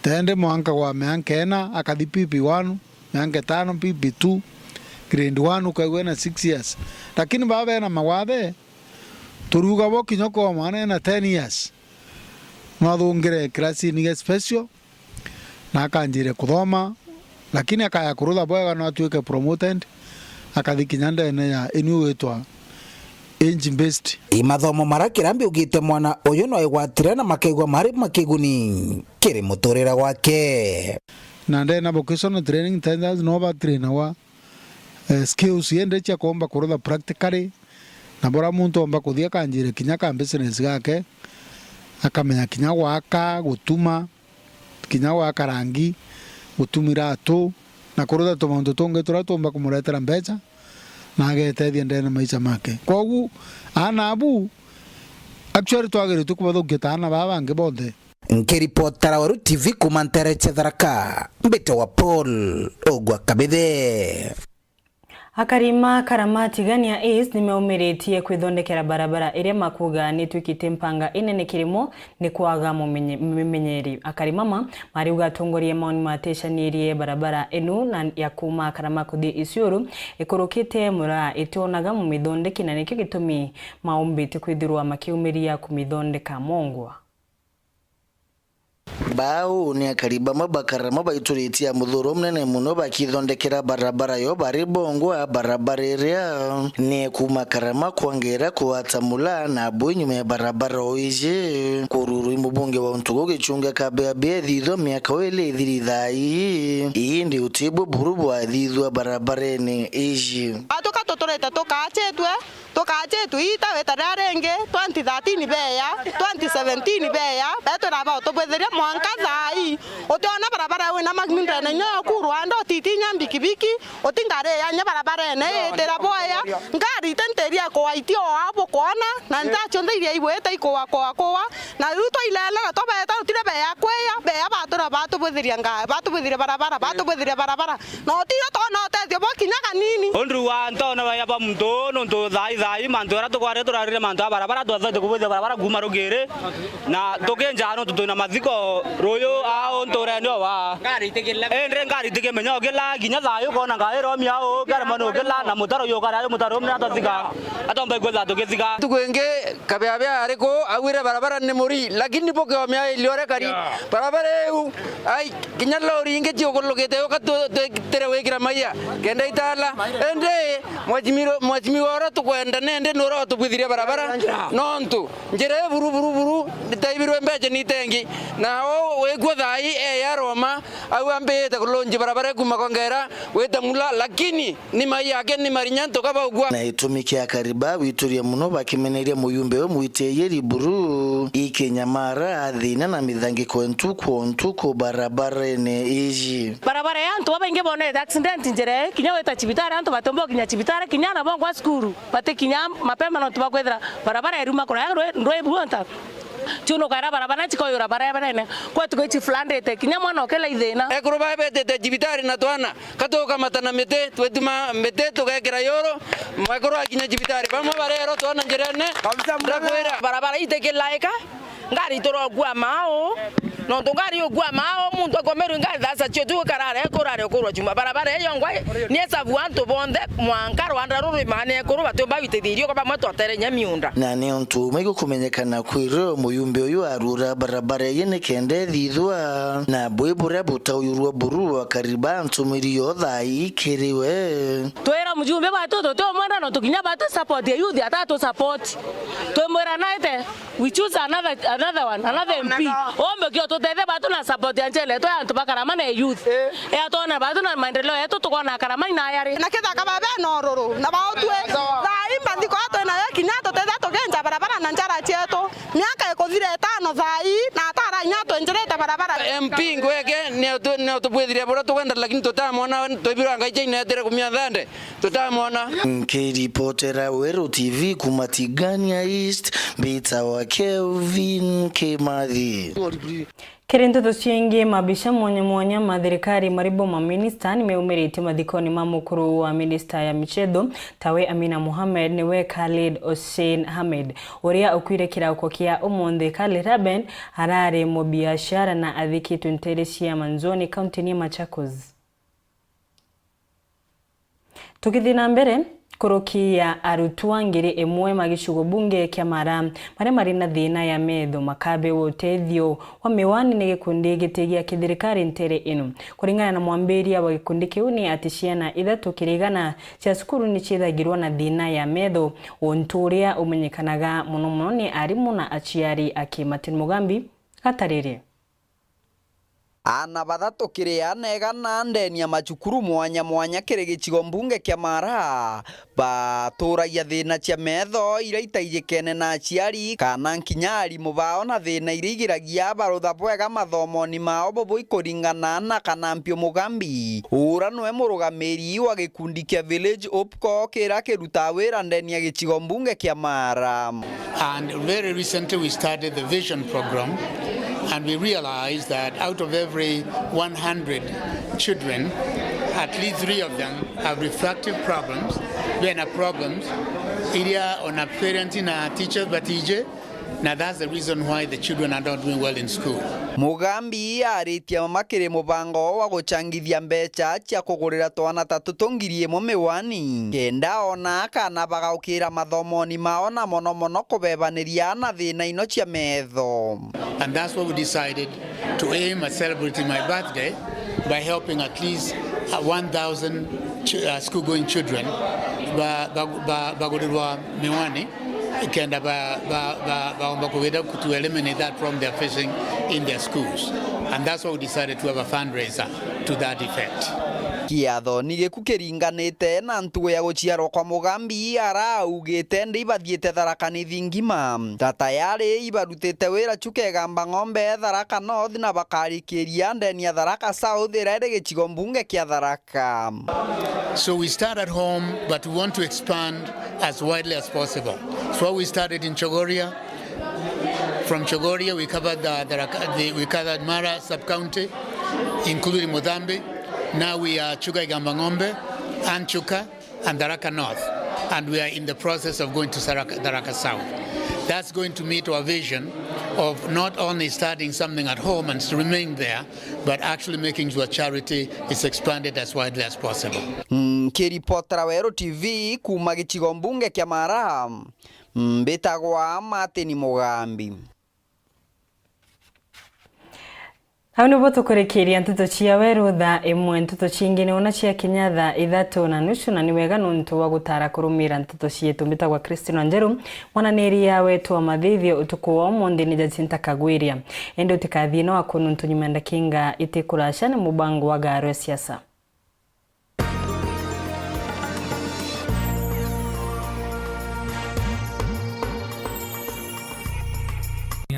Tende mwanka gwa mianka ena, akathi P P one, mianka itano, P P two, grade one, ukaigua ena six years. Lakini baba bena mawathe, turiuga bo kinya kwa mwana ena ten years, no athungire kirasini gia special, na akanjire kuthoma, lakini akaya kurutha bwega, no atuike promoted, akathi kinya ndene ya inu witwa age based. I mathomo mara Kirambi ugite mwana uyu no aigwatire na makaigua mari makiguni kiri muturire gwake. Na ndene vocational training centers no batrainagwa, eh, skills indi cia kuomba kurutha practically, na bura muntu omba kuthia akanjire kinya ka business gake, akamenya kinya gwaka, gutuma, kinya gwaka rangi, gutuma iratu, na kurutha tumauntu tungi turia tuumba kumuretera mbeca, na agetethia ndene maisha make. Kwogu, aana abu, actually, twagiritue kubathukia ta aana baa bangi bonthe. Nkiripotera Weru T V kuuma ntere cia Tharaka, mbite wa Paul Ogwa Kabithe. Akari ma Karama Tigania East nimeumiritie kwithondekera barabara iria makuuga nitwikite mpanga inene kirimo ni kwaga mumenye-, mimenyeri. Akari mama mariuga atongoria mao nimatecanirie barabara inu na ya kuuma Karama kuthi Isiuru ikurukite muraa itionaga mumithondeki, na nikio gitumi maumbite kwithirwa makiumiria kumithondeka mongwa. Bau ni akari bamwe ba Karama baituritie muthuro munene muno bakithondekera barabara yo bari bongwa. Barabara iria ni kuuma Karama kwangera kuata mula na bwi nyuma ya barabara o iji kururu i mubunge wa Untugu Gichunge Kabeabea ithithwa miaka o ili ithiri thaa ii. Indi utibwo buru bwathithwa barabarene iji. Atuka tuturite tukachitwe. Tukachitwe ita wita riria ringi, twenty thirteen beya, twenty seventeen beya, betwira bautubwithiria mwanka thaa ii. Utiona barabara wina magmindene nyo kurwa ndo utitinya mbikibiki, uti ngari yanya barabarene itira boya, ngari ite ntiri ya kuwa iti o aa bukwona, na nta cionthe iria igwite ikuwa kuwa kuwa, na riu twailele na twabeeta utire beya kwiya, beya batura batubwithiria nga-, batubwithiria barabara, batubwithiria barabara. Na utiro twona utethio bwa kinya kanini. Undu wa ntona wa yaba muntu nuntu thai thai mantu ara tukware turarire mantu a barabara, twathoite kubwithia barabara kuuma rugiri, na tukinja nuntu twina mathiko ruyu a unturene o wa. Indi ngari tikimenya ukila kinya thayu ukona ngari romia u karema ni ukila na mutaro yu ukara yu mutaro umwe atwathika atomba ikwetha tukithika. Tuku ingi Kabeabea ari ku, augire barabara ni muri, lakini bukiomia ilio rekari. Yeah. Barabara iu, ai, kinya lori ingi ciukurukite yuka tu-, tu-, tire wikira maiya, kenda itala. Indi, mheshimiwa, mheshimiwa uria tukwenda nindi nura utubwithirie barabara, nontu njira i buru, buru, buru, itaibirwe mbeca ni itengi. Na o wikua thaa ii, e ya Roma, au ambite kulunji barabara ikuma Kongera, wita Mula, lakini ni mai yake ni marinya ntuka baugua. Na itumi kia akari ba gwituria muno bakimeneria muyumbe we mwitiyiri buru ikinyamara athina na mithangiko ntuku o ntuku barabarene iji. Barabara ya antu babaingi bonete accident njira ii, kinya wita cibitari antu batomba gukinya cibitari, kinya ana bongwa cukuru batikinya mapema nontu bakwithira barabara iruma kuraya ndwi, ndwi buonta. Ciunukaira barabara cikoyura barabara ene. Kwetu gwici floodite, kinya mwana ukila ithina. Ekuru baa betite cibitari na twana, ka tukamata na miti, twituma miti, tugekira yuru, mwekuru akinya cibitari. Bamwe barero twana njirene, kabisa, ndakwira. Barabara itikilaika, ngari iturokua mao, nontu ngari yukua mao, muntu akomerwe ngari thasa cio tu karare, kurare ukurwa chuma. Barabara iyo ngwa ni esabu antu bonthe, mwanka rwanda ruru imane ekuru batiumba gwitithia irio kwa bamwe twatere nya miunda. Na ni untu umwe gukumenyekana kwirwo muyumbe uyu arura barabara iyi ni kenda ithithwa na bwi buria butauyurwa buru akari ba ntumiri yo thaa ii kiri we. Twira mujumbe batu tuti umwenda no tukinya batu support ya youth atatu support. Twimwira naite we choose another, another one, another M P. Ombe kio tutethie batu na support ya njele yetu ya antu bakarama na youth. Eh. Ya tuone batu na maendeleo yetu tukona karama ina yari. Na kithaka babe na ururu na bautwe. Thaa ii mbathiko atwe nayo kinya tutethia tukinja barabara na njara cietu. Miaka ikuthira itano thaa ii, na atara inya twenjirite barabara. M P ngweke ni utu-, ni utubwithiria buria tukwenda, lakini tutamwona, twibirwa ngai chaine etere kumia thande, tutamwona. Nkiripotera Weru T V kuma Tigania East, mbitawa Kelvin Kimathi. Kiri nteto ciingi, mabica mwanya mwanya ma thirikari mari bo maminista nimeumiritie mathikoni ma mukuru wa minista ya michetho, tawe Amina Mohamed, niwe Khalid Hussein Ahmed, uria ukuire kirauko kia umunthi. Khalid Ahmed arari mubiashara na athikitwe ntere cia Manzoni, kaunti-ini ya Machakos. Tukithii na mbere, nkuruki ya arutwa ngiri imwe ma gicigo bunge kia Mara, maria mari na thina ya metho, makabewa utethio wa miwani ni gikundi giti gia kithirikari ntere ino. Kuringana na mwambiria wa gikundi kiu, ni ati ciana ithatu kiri igana cia cukuru ni ciithagirwa na thina ya metho, untu uria umenyekanaga mono mono ni arimu na aciari aki. Martin Mugambi gataririe. Aana bathatu kiri aana igana ndeni ya macukuru mwanya mwanya kiri gicigo mbunge kia Mara baturagia thina cia metho iria itaijikene na aciari kana nkinya arimu bao, na thina iria igiragia barutha bwega mathomoni mao bubu ikuringana na Kanampio Mugambi, ura nwe murugamiri wa gikundi kia Village Hope Co kiria kirutaa wira ndeni ya gicigo mbunge kia Mara. And very recently we started the vision program And we realize that out of every one hundred children, at least three of them have refractive problems, bena problems iria ona parents na teachers batiji, na that's the reason why the children are not doing well in school. Mugambi aritie mama kiri mubango wa guchangithia mbecha cia kugurira twana ta tutu ngiri imwe miwani, kenda ona akana bagaukira mathomoni mao, na mono mono kubebaniria na thina ino cia metho. And that's why we decided to aim at celebrating my birthday by helping at least, uh, one thousand ch-, uh, school-going children ba-, ba-, ba-, bagurirwa miwani, kenda ba-, ba-, ba-, baomba kugenda to eliminate that problem they're facing in their schools. And that's why we decided to have a fundraiser to that effect. Kiatho ni giku kiringanite na ntugo ya guciarwa kwa Mugambi, araugite ndi ibathiite Tharaka Nithi ngima. Ta tayari ibarutite wira Chuka Igamba Ng'ombe Tharaka North, na bakarikiria ndeni ya Tharaka South, iria iri gicigo mbunge kia Tharaka. So we start at home, but we want to expand as widely as possible. So we started in Chogoria. From Chogoria, we covered the, the, the, we covered Mara sub-county, including Muthambi. Now we are Chuka Igamba Ng'ombe and Chuka and Tharaka North, and we are in the process of going to Tharaka, Tharaka South. That's going to meet our vision of not only starting something at home and to remain there, but actually making sure charity is expanded as widely as possible. Nkiripotera Weru T V kuuma gicigo mbunge kia Mara, mbitagwa Martin Mugambi. Au nibo tukurikiria nteto cia Weru thaa imwe. Nteto cingi ni una cia kinya thaa ithatu na nusu, na ni wega nontu wa gutara kurumira nteto cietu. Mbitagwa Christine Wanjeru, mwananiria wetu wa mathithio utuku wa umunthi ni Jacinta Kagwiria. Indi utikathie no aku nontu nyuma ya ndakinga iti kuraca ni mubango wa Garo ya Siasa.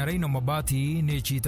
Araina mabati ni chita